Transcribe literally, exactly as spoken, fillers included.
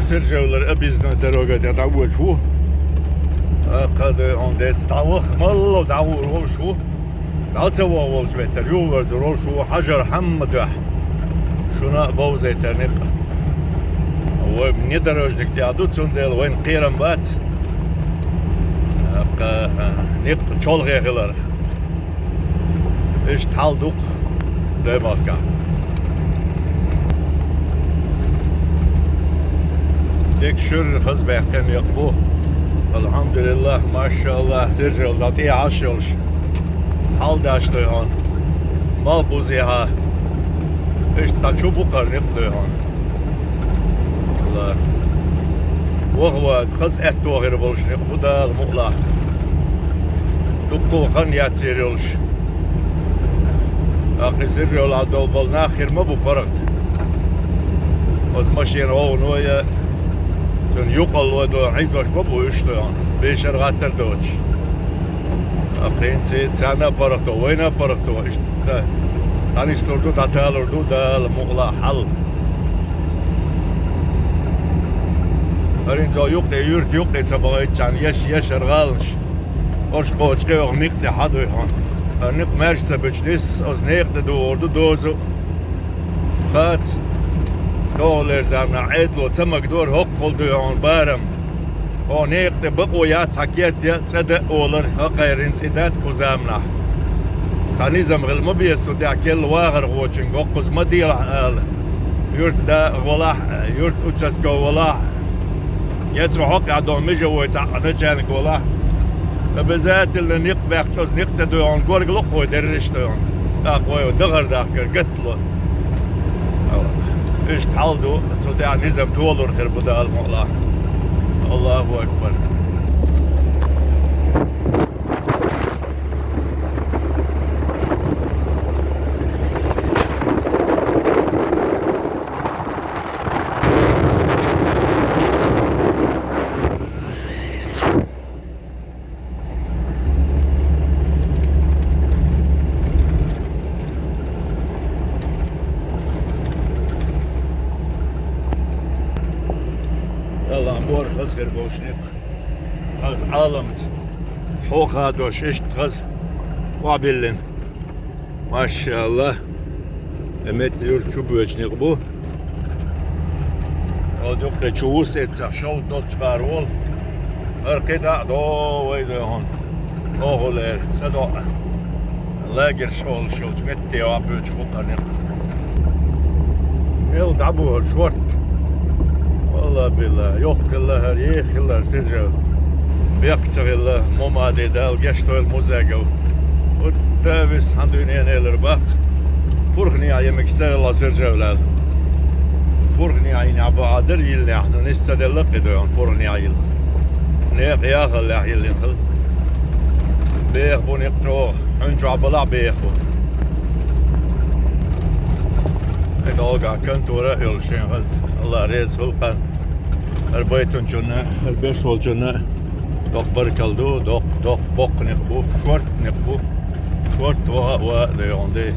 Сержевлера объездной дорога тӀа дӀавоьдуш ву. Кхы дойгӀун деца дӀаваха, малло дӀагӀур волуш ву. ДӀа ца ваха волчу меттара юхаверзар волуш ву хьажар хьамма дуьхьа. Шуна а бовзийтар некъ. Вай внедорожник тӀехь ду, цундела вайна кхерам бац. Кхы, некъ чолхе хиларх. Иштта хьал ду-кх Даймахкахь. Дика шуьра хаза баьккхина некъ бу. Алхьамдулиллах, машааллах, Сержевла дӀа тӀе Ӏаш йолуш. Хьал даш дойгӀун. Малхбузехьа. Иштта дӀа чу бу кхара некъ дойгӀун. Ваха вада, хаза аьтто хир болуш некъ бу Дала мукъалахь. Дуккха хан яцйийр йолуш. ТӀаккха и Сержевлахь долу болу нах хир ма бу паргӀат. Оцу машина гӀовгӀано я цуьнан юкъалло до, хьийзош ма бу уьш до, бешара гӀаттар доцуш. ТӀаккха хӀинца царна а паргӀато, вайна а паргӀато, иштта дӀанислур ду, дӀаталур ду Дала мукъалахь хьал. ХӀара хӀинца юккъе, юьрта юккъе ца бахийтчхьана, еш, ешара гӀаланаш. Ош кхочу кхайогӀу некъ тӀе хьадуй хьуна. ХӀара некъ маьрша ца буьтуш нисса, оцу некъа тӀе догӀур ду доза. Хац, тохалера заманахь Ӏедало ца магадора хӀоккхул дуй хьуна барам. Хьо некъа тӀе бакъо яц, хьан керта цӀа дан а олар, хӀокхеран цӀе дац кху заманахь. Цхьа низам хила ма беза цу тӀехь керла вахархочуьнга, хӀокхуза ма делахь ала. Юьртда валахь, юьрт участковый валахь, я цу хьокъехь долу межевой цхьаъ начальник валахь. Обязательно некъ баьхча, оцу некъ тӀе дуй хьуна горгало кхой дерриш дуй хьуна. ТӀаккха вай дахар дахкар гатт ло. Иштта хьал ду, цу тӀехь низам толур хир бу Дала мукъалахь. Аллаху акбар. Аллах бор хаза хир болуш некъ. Хаза Ӏаламца хьо хадош иштта хаза къобаллина. Машаалла. Э, метта юьрта чу боьдуш некъ бу. Оцу юккъе чу ву сеццахь, шовда долччахьара волу. ХӀара кхидӀа а до вай дуй хьуна. Оху лер, са до. Лагерш олуш йолчу метте ван боьдуш бу кхара некъ. Мел дӀабохура шорта. Валла билла, йоккха хилла хӀара, еха хилла хӀара Сержевла. Бехк ца хилла, Мумаде Дала гечдойла Музагов. ХӀунда вис хьан дуьненан элира баккха. Пурхнехь йимигаш ца хилла Сержевлал. Пурхнехь йинехь бахьа дара йиллинехь, ну нис ца делла кхидойгӀун пурхнехь йилла. Некъа яхаллехь йиллина хилла. Беха бу некъ чӀогӀа, хьуьн чохь балахь беха бу. И долгахь контора а йолуш шен хаза. Алла реза хуьлу кхарна. ХӀара байтунчунна, хӀара беш волчунна доккха баркалла ду, доккха, доккха боккха некъ бу, шорта некъ бу. Шорта ваха а ван а дайгӀун дай.